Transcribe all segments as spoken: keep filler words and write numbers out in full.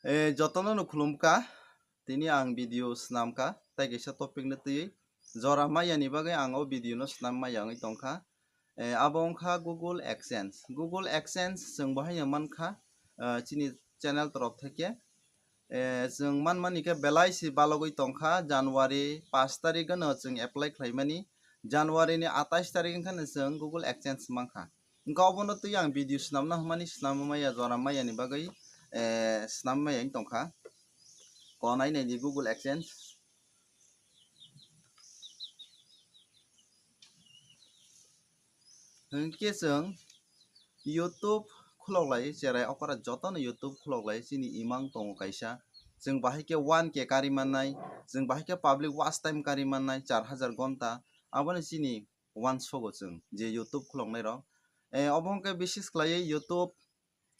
Eh, jotono no khulumkha, tini ang video swnamkha, tai kaisa topic no twiwi jora maya ni bagwi ang o video no swnam maya wngwi tongkha. Eh, abo wngkha Google AdSense. Google AdSense chwng bo haino mankha, eh, chini channel torof theke. Eh, chwng manmani khe belai si balogwi tongkha, January pash tarikh no chwng apply khlaimani, January ni atais tarikh wngkha no chwng Google AdSense mankha. Wngkha obono twi ang video swnamna hwnmani swnam maya jora maya ni bagwi, eh, swnam maya wng tongkha. Konai nai di Google AdSense. Hwnkhe chwng YouTube khulok lai, cherai okora jotono YouTube khulok lai, chini imang tongo kaisa. Chwng bahai khe one K kari mannai, chwng bahai khe public watch time kari mannai, char hajar gonta. Aboni chini uansogo chwng je YouTube khuloknai rok. Eh, obo hwnkhe bises khlaiwi YouTube,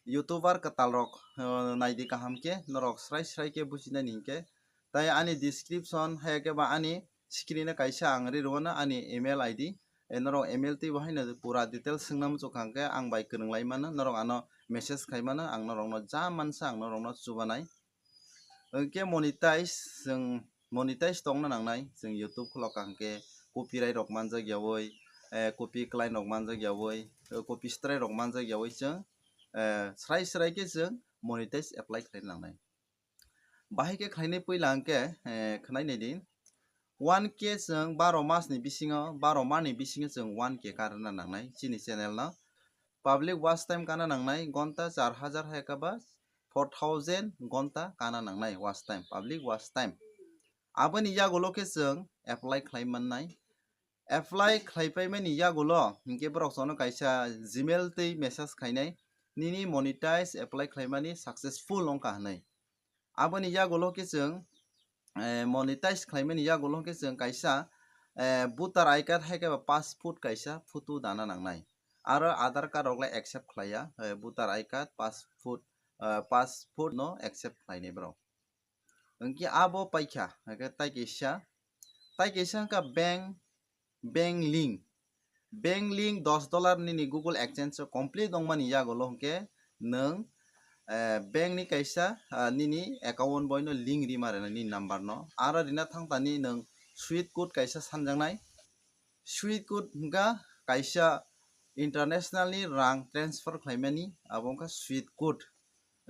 YouTuber kwtal rok, eh, naidi kaham khe norok srai srai khe bujinani hinkhe. Tai ani description hai khe ba ani screen o kaisa ang ri rwano ani email I D. Eh, norok email twi bo haino pura details swngna muchukha hwnkhe ang bai kwrwng lai mano, norok ano message khai mano, ang norokno ja mansa ang norokno chubanai. Hwnkhe monetize, chwng monetize tongna nangnai, chwng YouTube khulok kaham khe copyright rok manjak yawi, eh, copy claim rok manjak yawi, eh, copy strike rok manjak yawi chwng, eh, srai srai khe chwng monetize apply khlai nangnai. Bahai khe khlainai puila hwnkhe, eh, khwnai nai di. One K chwng baro mas ni bisingo, baro ma ni bisingo chwng one K karna nangnai chini channel no. Public watch time kana nangnai gonta char hajar hai khe ba four thousand gonta kana nangnai watch time, public watch time. Aboni yagulo khe chwng apply khlai mannai. Apply khlai paimani yagulo hinkhe borok chwngno kaisa Gmail twi message khainai, "Nini monetize apply khlaimani successful wngkha," hwnwi. Aboni yagulo khe chwng, eh, monetize khlaimani yagulo khe chwng kaisa, eh, voter I card hai khe ba passport kaisa photo dana nangnai. Aro Aadhaar card rok le accept khlaiya, eh, voter I card, passport, eh, passport no accept khlainai borok. Hwnkhe abo paikha, hwnkhe tai kaisa, tai kaisa wngkha bank, bank link. Bank link dos dollar nini Google AdSense o complete wngmani yagulo hwnkhe nwng, eh, bank ni kaisa, ah, nini account boino link rima rwnai nini number no. Aro rina thangtani nwng sweet code kaisa sanjaknai. Sweet code hwnkha kaisa international ni rang transfer khlaimani, abo wngkha sweet code.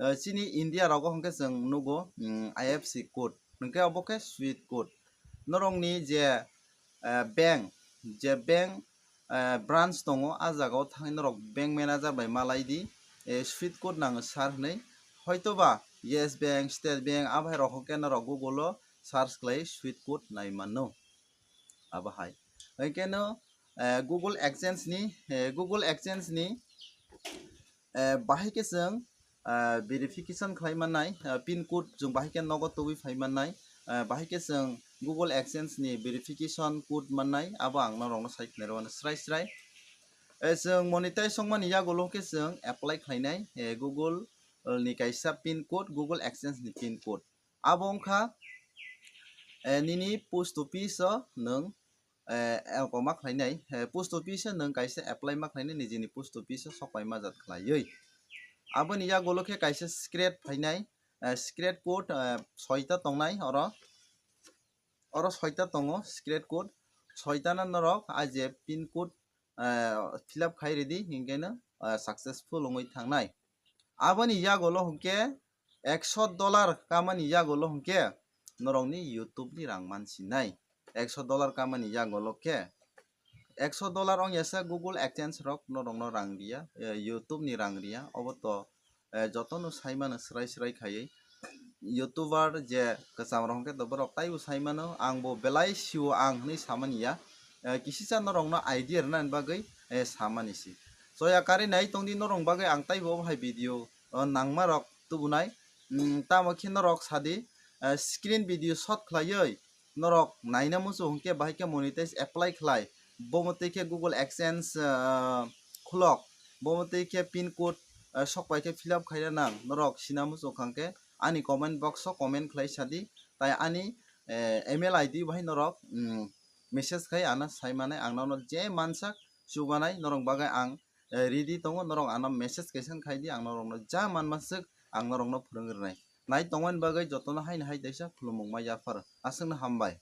Eh, chini India rogo hwnkhe chwng nugo, mm, I F S C code, hwnkhe obo khe sweet code. Norokni je, eh, bank, je bank, eh, branch tongo, ah jagao thangwi norok bank manager bai malai di, eh, sweet code nango sir hwnwi. Hoitoba Yes Bank, State Bank, ah bhai rok hwnkhe norok Google o search khlai sweet code nai mano. Abo hai. Hwnkhe no, eh, Google AdSense ni, eh, Google AdSense ni, eh, bahai khe chwng, eh, verification khlai mannai, eh, pin code chwng bahai khe nogo tubui phai mannai, eh, bahai khe chwng Google AdSense ni verification code mannai, abo ang norokno sai khna rwmani srai srai. Eh, chwng monetize wngmani yagulo khe chwng apply khlainai, eh, Google, eh, ni kaisa pin code, Google AdSense ni pin code. Abo wngkha, eh, nini post office o nwng, eh, elko ma khlainai, eh, post office o nwng kaisa apply ma khlainai, nijini post office o sok pai ma jat khlaiwi. Aboni yagulo khe kaisa secret phainai, eh, secret code, eh, soita tongnai oro, oro soita tongo secret code, soita no norok ah je pin code, eh, fill up khai ridi, hinkhe no, eh, successful wngwi thangnai. Aboni yagulo hwnkhe ekso dollar kamani yagulo hwnkhe norokni YouTube ni rang mansinai. Ekso dollar kamani yagulo khe ekso dollar ongya se Google AdSense rok norokno rang riya, eh, YouTube ni rang riya, obo to, eh, jotono sai mano srai srai khaiwi. YouTuber je kwcham rok hwnkhe to borok taibo sai mano, ang bo belai sio ang hwnwi samani ya. Eh, kisisa norokno idea rwnani bagwi, eh, samani si. Soya karwi nai tongdi norokni bagwi ang taibo obo hai video, oh, nangma rok tubunai. Mm, tamo khe norok sadi, eh, screen video shot khlaiwi norok naina muchung hwnkhe bahai khe monetize apply khlai. Bomo twi khe Google AdSense, eh, khulok. Bomo twi khe pin code, eh, sok pai khe fill up khaina nang. Norok sina muchung kha hwnkhe ani comment box o comment khlai sadi. Tai ani, eh, email I D bahai norok, mm, message khai ano sai manai, ang nono je mansak chubanai norok bagwi ang, eh, ready tongo, norok ano message kaisa khai di, ang norokno ja manma swk ang norokno phwrwng rwnai. Nai tongmani bagwi jotono haino hai teisa khulumung ma yaphar. Aswkno hambai.